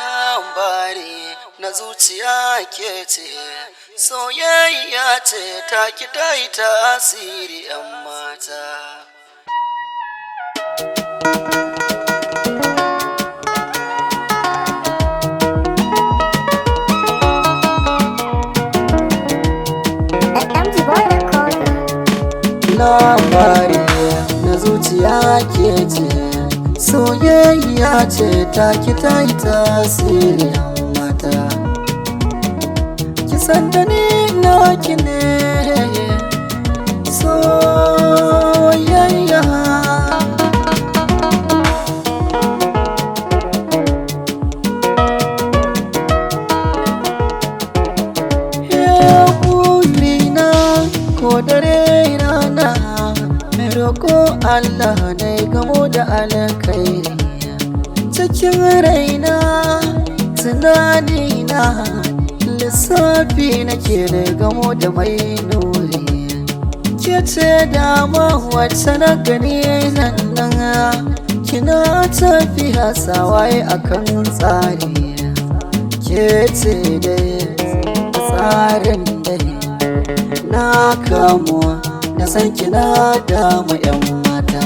Labari na zuciya ke ce, soyayya ce ta ki ta yi tasiri 'yan mata. MG Boy Recorder. Labari na zuciya ke ce, soyayya ce ta ki ta yi tasiri 'yan mata. Ki san da ni naki ne, soyayya. Burina ko dare rana roko Allah na gamo da alkhairi cikin raina, tunanina, lissafi nake da gamo da mai nuri. Ke ce dama wacce na gani nan nan, kina tafiya sawaye akan tsari. Ke ce dai tsarin dai na kamuwa na san kina damu yan mata.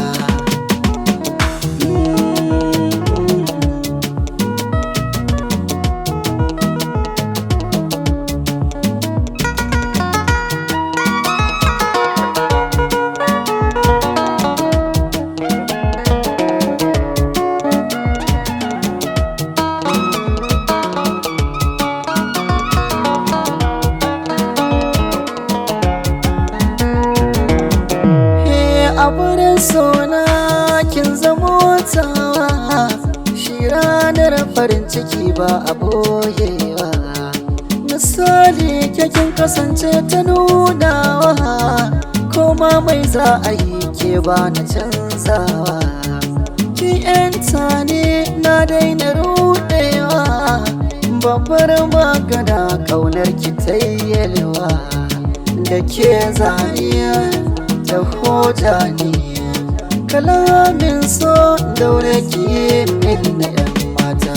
He a wurin sona kin zamo tawa, shi ranar farin ciki ba a boyewa. Misali ke kin kasance ta nunawa, koma mai za a yi ke ba na canzawa. Ki yanta ne na daina rudewa, babbar magana kaunar ki tayyelwa. Da ke zaniya ta hoja ne, kalamin so daure ki yi min na 'yan mata.